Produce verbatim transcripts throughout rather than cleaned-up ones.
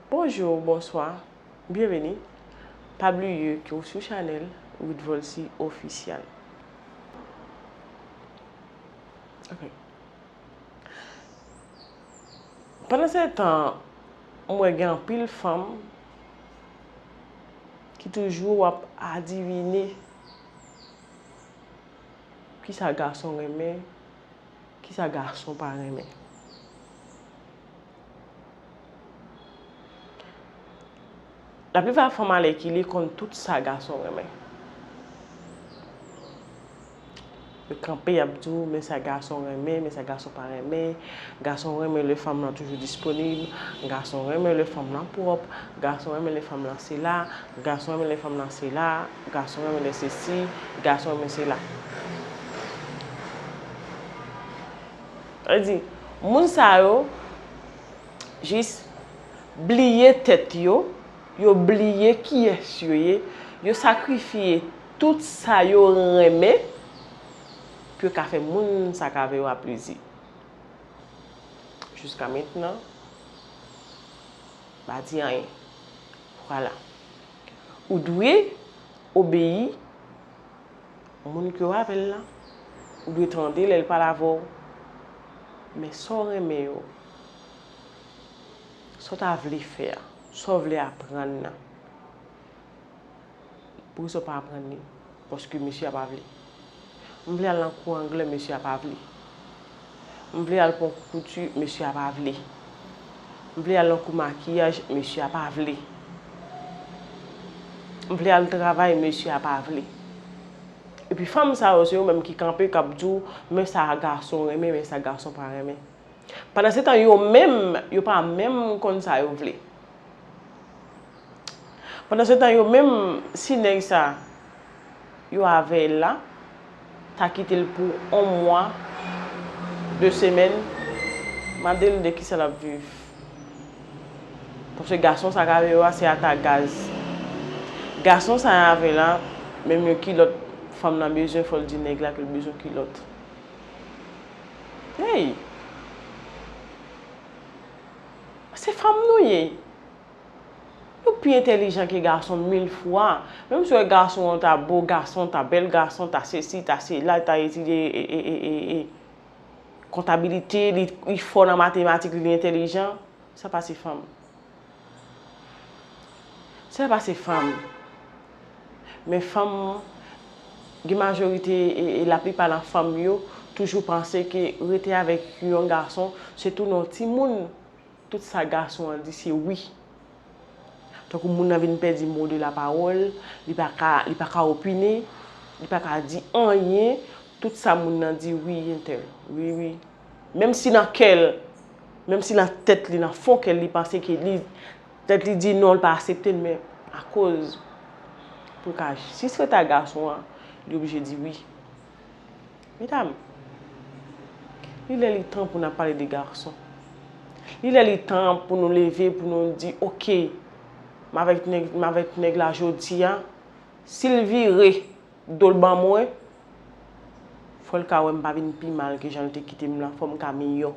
Bonjou, bonswa, byenveni. Pa bliye ke w sou chanèl Ruth Volcy Official. Ok. Pandan se tan, m wè gen anpil fanm ki toujou ap adivine kisa gason renmen, kisa gason pa renmen. Laplipa fanm alèkile konn tout sa gason renmen. Yo kanpe, y ap di w, men sa gason renmen, men sa gason pa renmen. Gason renmen lè fanm lan toujou disponib. Gason renmen lè fanm lan pwòp. Gason renmen lè fanm lan sela. Gason renmen lè fanm lan sela. Gason renmen lè sesi. Gason renmen sela. Sa vle di, moun sa yo jis bliye tèt yo, yo bliye kiyès yo ye, yo sakrifye tout sa yo renmen pou yo ka fè moun sa k avè yo a plezi. Jiska mentnan, pa di anyen. Vwala. Ou dwe obeyi moun ke w avè l lan. Ou dwe tande lè l pale avè w. Men sa w renmen yo, sa w ta vle fè a, sa w vle aprann nan. Poukisa w pa aprann li? Paske mesye a pa vle. M vle al nan kou anglè, mesye a pa vle. M vle al pran kou kouti, mesye a pa vle. M vle al nan kou makiyaj, mesye a pa vle. M vle al travay, mesye a pa vle. Epi fanm sa yo, se yo menm ki kanpe, k ap di w, men sa gason renmen, men sa gason pa renmen. Pandan se tan, yo menm, yo pa menm konn sa yo vle. Pandan se tan, yo menm, si nèg sa, yo avè l la, ta kite l pou yon mwa, de semèn, mande l de kisa l ap viv. Paske gason sa k avè yo a, se ata gaz. Gason sa y avè la, menm yon kilòt, fanm nan bezwen, fò l di nèg la ke l bezwen kilòt. Hey! Se fanm nou ye. Nou pi entèlijan ke gason mil fwa. Menm si w wè gason an ta bo, gason ta bèl, gason ta sesi, ta sela, ta etidye e, e, e, e, e kontabilite, li, li fò nan matematik, li entèlijan, sa pa se fanm. Sa pa se fanm. Men fanm, gen majorite, e, e laplipa nan fanm yo, toujou panse ke rete avèk yon gason, se tounen yon timoun. Tout sa gason an di, se wi. Tankou moun nan vin pèdi mo de la pawòl, li pa ka, li pa ka opine, li pa ka di anyen, tout sa moun nan di, wi, entèl, wi, wi. Menm si nan kè l, menm si nan tèt li, nan fon kè l, li panse ke li, tèt li di non, l pa aksepte l, men akoz pou l ka jis ret ak gason an, li oblije di wi. Medam, li lè li tan pou n ap pale de gason. Li lè li tan pou nou leve, pou nou di, oke, m avèk nèg, m avèk nèg la jodi a, si l vire do l ban mwen, fò l ka wè m pa vin pi mal ke jan l te kite m lan, fò m ka miyò.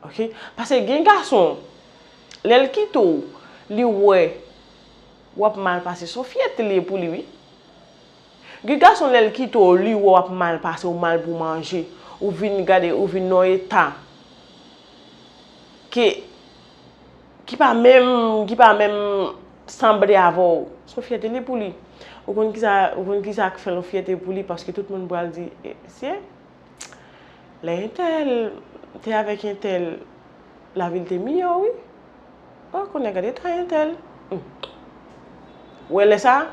Ok? Paske gen gason, lè l kite w, li wè w ap mal pase, se yon fyète li ye pou li, wi. Gen gason, lè l kite w, li wè w ap mal pase, ou mal pou manje, ou vin gade, ou vin nan yon eta ke, ki pa menm, ki pa menm sanble avè w. Se yon fyète li ye pou li. Ou konn kisa, ou konn kisa k fè l yon fyète pou li, paske tout moun pral di, "E, se lè entèl te avèk entèl, lavi l te miyò, wi. O, kounye a gade eta entèl." Hmm. Ou wè lè sa,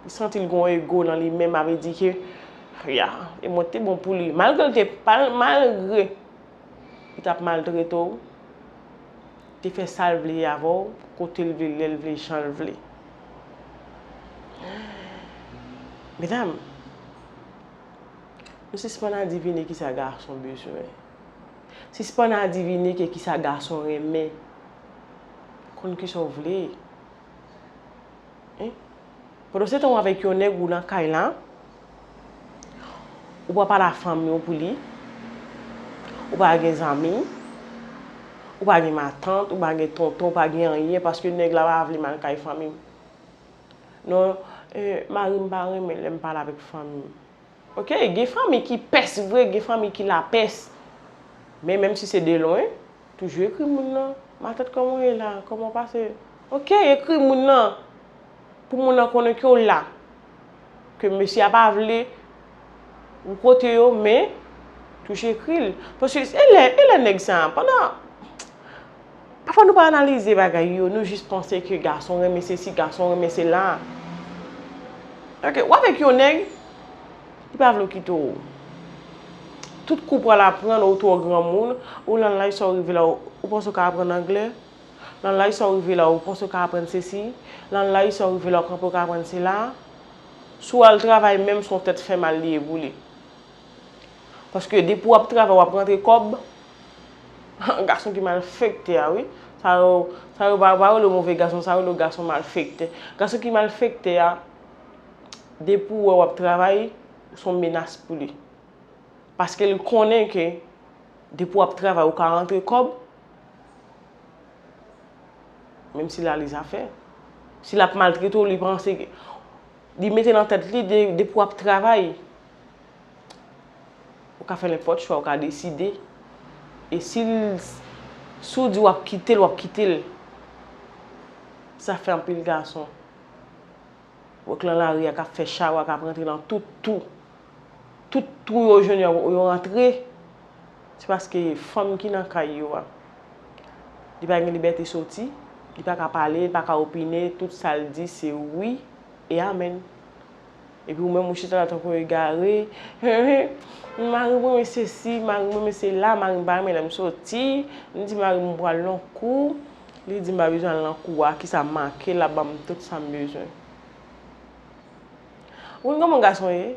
li santi l gon ego nan li menm, avè di ke, ya, e mwen te bon pou li. Malgre l te, pa, malgre li t ap maltrete w, te fè sa l vle avè w, kote l vle, lè l vle, jan l vle. Medam, nou sispann adivine kisa gason bezwen. Sispann adivine ke kisa gason renmen. Konn kisa w vle. Hein? Pandan se tan w avèk yon nèg ou nan kay la, ou pa pale a fanmi w pou li, ou pa gen zanmi, Ou pa gen matant, ou pa gen tonton, ou pa gen anyen, paske nèg la pa vle m al kay fanmi m. Non, eh, mari m pa renmen lè m pale avèk fanmi m. Ok, gen fanmi ki pès vre, gen fanmi ki lapès. Men menm si se de lwen, toujou ekri moun nan. Matant, kòman w ye la? Kòman w pase? Ok, ekri moun nan. Pou moun nan konnen ke w la. Ke mesye a pa vle ou kote yo, men toujou ekri l. Paske e lè, e lè nèg sa, pandan, pafwa nou pa analize bagay yo, nou jis panse ke gason renmen sesi, gason renmen sela. Ok, w avèk yon nèg, li pa vle w kite w. Tout kou pral aprann, ou twò granmoun, ou lan laj sa w rive la, ou panse w ka aprann anglè? Lan laj sa w rive la, ou panse w ka aprann sesi? Lan laj sa w rive la, ou panse w ka aprann sela? Si w al travay menm, se yon tèt fè mal li ye pou li. Paske depi w ap travay, w ap rantre kòb, gason ki malfektè a, wi. Sa yo, sa yo pa, pa rele move gason, sa yo rele gason malfektè. Gason ki malfektè a, depi w wè w ap travay, se yon menas pou li. Paske l konnen ke depi w ap travay, ou ka rantre kòb, menm si l ale zafè. Si l ap maltrete w, li panse ke, li mete nan tèt li de, depi w ap travay, ou ka fè nenpòt chwa, ou ka deside. E si l, si w di w ap kite l, w ap kite l. Sa fè anpil gason. Ou k lan lari a k ap fè chawa, k ap rantre nan tout tou. Tout tou yo jwenn yo, yo rantre. Se paske fanm ki nan kay yo a, li pa gen libète soti, li pa ka pale, li pa ka opine, tout sa l di se wi e amèn. Epi ou menm ou chita la tankou egare, mari mwen men sesi, mari mwen men sela, mari m pa renmen lè m soti, m di mari m pral nan kou, li di m pa bezwen al nan kou a, kisa m manke, l ap ban m tout sa m bezwen. Ou konn kòman gason ye?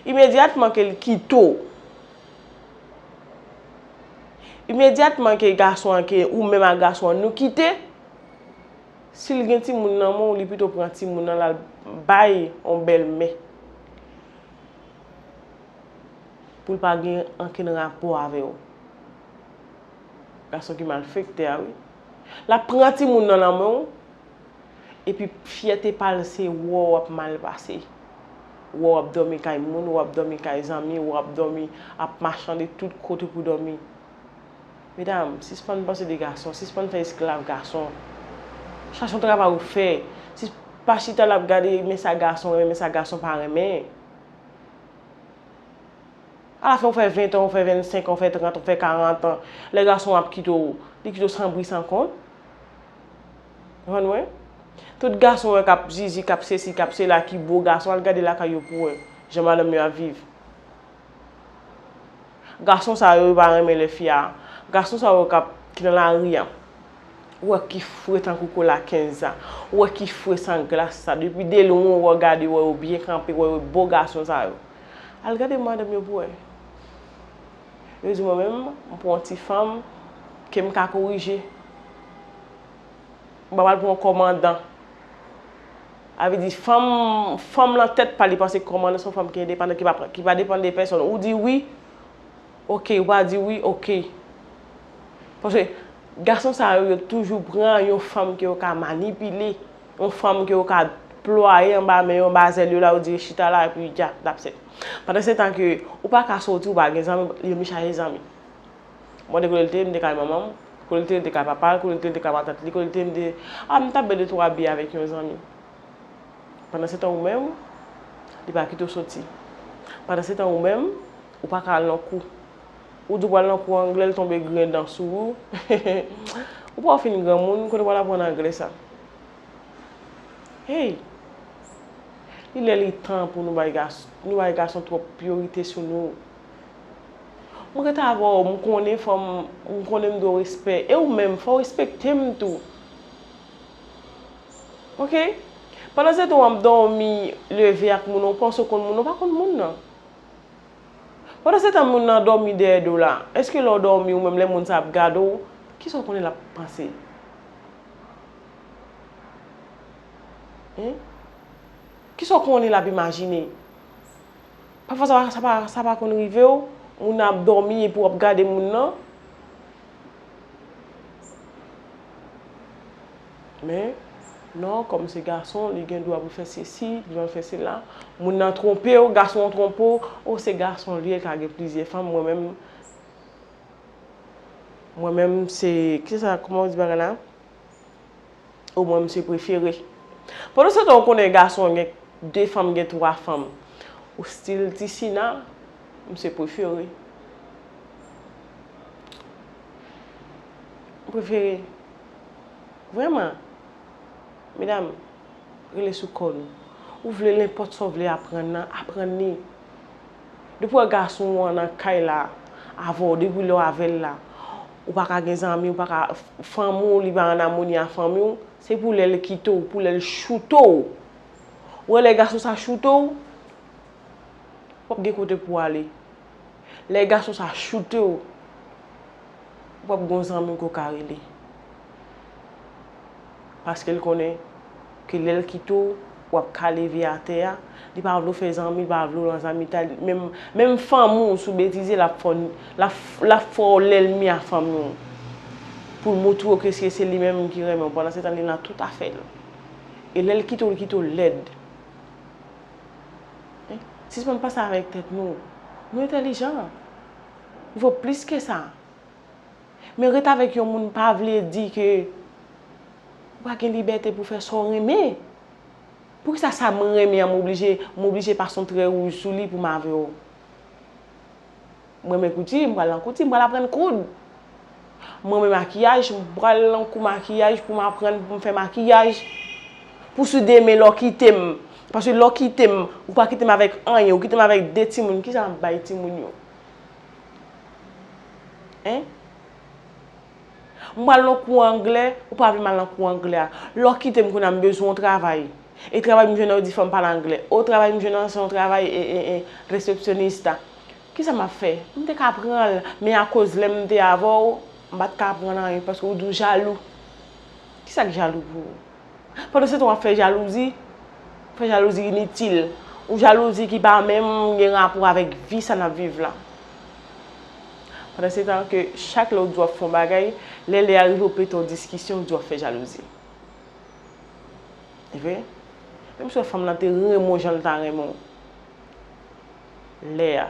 Imedyatman ke l kite w, imedyatman ke gason an, ke ou menm ak gason an nou kite, si l gen timoun nan men w, li pito pran timoun nan l al bay yon bèlmè pou l pa gen ankenn rapò avè w. Gason ki malfektè a, wi. L ap pran timoun nan nan men w, epi fyète pa l se wè w ap mal pase. Wè w ap dòmi kay moun, wè w ap dòmi kay zanmi, wè w ap dòmi, ap machande tout kote pou dòmi. Medam, sispann panse de gason, sispann fè esklav gason. Chache yon travay ou fè. Si pa chita l ap gade, men sa gason renmen, men sa gason pa renmen. Alafen, ou fè ven an, ou fè vennsenk an, ou fè trant an, ou fè karant an. Lè gason ap kite w, li kite w san bri, san kont. Ou konprann mwen? Tout gason wè k ap zizi, k ap sesi, k ap sela, ki bo gason, al gade lakay yo pou wè jan madanm yo ap viv. Gason sa yo, yo pa renmen lè fi a. Gason sa yo k ap, ki nan lari a. Ou wè ki fre tankou kola kenz la. Ou wè ki fre san glas sa. Depi de lwen, ou wè gade, ou wè yo byen kanpe, ou wè yo bo gason sa yo. Al gade madanm yo pou wè. Yo di mwen menm, m pran yon ti fanm ke m ka korije. M pa pral pran yon kòmandan. A vle di, fanm, fanm nan tèt pa li panse kòmandan se yon fanm ki endepandan, ki pa, ki pa depann de pèsòn. Ou di wi, ok. Ou pa di wi, ok. Paske gason sa yo, yo toujou pran yon fanm ke yo ka manipile, yon fanm ke yo ka plwaye anba men yo, anba zèl yo la, yo di chita la, epi dja, that's it. Pandan se tan ke ou pa ka soti, ou pa gen zanmi, yo vin chache zanmi. Mwen de kote l te, m te kay manman m, kote l te, m te kay papa l, kote l te, m te kay matant li, kote l te, m te, a, m t ap bwè de twa biyè avèk yon zanmi. Pandan se tan ou menm, li pa kite w soti. Pandan se tan ou menm, ou pa ka al nan kou. Ou di w pral nan kou anglè, l tonbe grenn dan sou ou. Ou pa w fin granmoun, kote w pral aprann anglè sa? Hey! Li lè li tan pou nou bay gas-, nou bay gason twòp priyorite sou nou. Mwen rete avè w, m konnen fò m, m konnen m dwe w respè. E ou menm, fò w respekte m tou. Ok? Pandan se tan w ap dòmi, leve ak moun nan, ou panse w konn moun nan, ou pa konn moun nan. Pandan se tan moun nan dòmi dèyè do w la, èske lè w dòmi ou menm lè moun sa ap gade w, kisa w konnen l ap panse? Hen? Kisa w konnen l ap imajine? Pafwa sa pa, sa pa, sa pa konn rive w, moun nan ap dòmi epi w ap gade moun nan. Men, non, kòm se gason, li gen dwa pou l fè sesi, li gen dwa pou l fè sela. Moun nan twonpe w, gason an twonpe w, o, se gason li ye, l ka gen plizyè fanm. Mwen menm, mwen menm, se, ki sa, kòman w di bagay la? O mwen, m se prefere. Pandan se tan, ou konnen gason gen de fanm, gen twa fanm. Ou still ti Sina, m se prefere. M prefere. Vrèman. Medam, rele sou kò nou. Ou vle nenpòt sa w vle aprann nan, aprann li. Depi w wè gason w an nan kay la avè w, depi lè w avè l la, ou pa ka gen zanmi, ou pa ka, fanmi w, li pa an amoni a fanmi w, se pou lè l kite w, pou lè l choute w. Ou wè lè gason sa choute w, w ap gen kote pou w ale. Lè gason sa choute w, w ap gen yon zanmi ke w ka rele. Paske l konnen ke lè l kite w, w ap ka leve atè a. Li pa vle w fè zanmi, li pa vle w nan zanmitay. Menm, menm fanmi w, si w betize, l ap fè w, l ap, l ap fè w lènmi a fanmi w. Pou l montre w ke se, se li menm ki renmen w. Pandan se tan, li nan tout afè l. E lè l kite w, l kite w lèd. Sispann panse avèk tèt nou. Nou entèlijan. Nou vo plis ke sa. Men ret avèk yon moun pa vle di ke ou pa gen libète pou fè sa w renmen. Poukisa sa m renmen an, m oblije, m oblije pase yon trè wouj sou li pou m avè w? M renmen kouti, m pral nan kouti, m pral aprann koud. M renmen makiyaj, m pral nan kou makiyaj pou m aprann pou m fè makiyaj. Pou si demen lè w kite m, paske lè w kite m, ou pa kite m avèk anyen, ou kite m avèk de timoun, kisa m ap bay timoun yo? Hein? M pral nan kou anglè, ou pa vle m al nan kou anglè a. Lè w kite m kounye a, m bezwen yon travay. E travay m jwenn nan, yo di fò m pale anglè. O, travay m jwenn nan se yon travay, e, e, e, resepsyonista. Kisa m ap fè? M te ka pran l, men akoz lè m te avè w, m pa t ka pran anyen, paske ou di w jalou. Kisa k jalou pou ou? Pandan se tan w ap fè jalouzi, fè jalouzi initil. Ou jalouzi ki pa menm gen rapò avèk vi sa n ap viv la. Pandan se tan ke chak lè ou di w ap fè yon bagay, lè lè a rive ou pete yon diskisyon, ou di w ap fè jalouzi. E vre? Menm si w wè fanm lan te renmen w jan l ta renmen w, lè a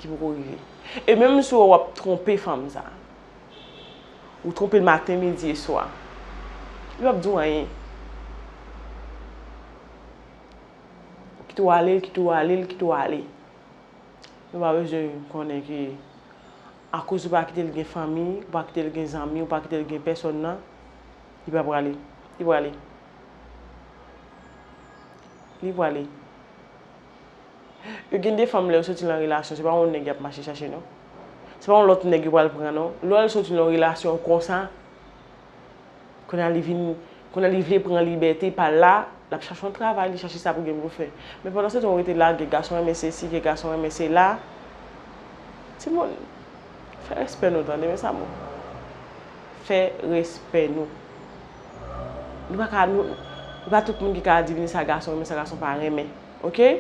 ki poko rive. E menm si w wè w ap twonpe fanm sa, ou twonpe l maten, midi e swa, li p ap di w anyen. Kite w ale l, kite w ale l, kite w ale. Nou pa bezwen konnen ke akoz ou pa kite l gen fanmi, ou pa kite l gen zanmi, ou pa kite l gen pèsòn nan, li pa prale. Li prale. Li prale. Yo gen de fanm lè yo soti nan relasyon, se pa yon nèg y ap mache chache non. Se pa yon lòt nèg yo pral pran non. Lè l soti nan yon relasyon konsa, kounye a li vin, kounye a li vle pran libète pa l la, l ap chache yon travay, li chache sa pou gen pou fè. Men pandan se tan ou rete lage, gason renmen sesi, ke gason renmen sela. Timoun, fè respè nou tande, mes amours. Fè respè nou. Nou pa ka, nou, nou pa tout moun ki ka adivine sa gason renmen, sa gason pa renmen. Oke?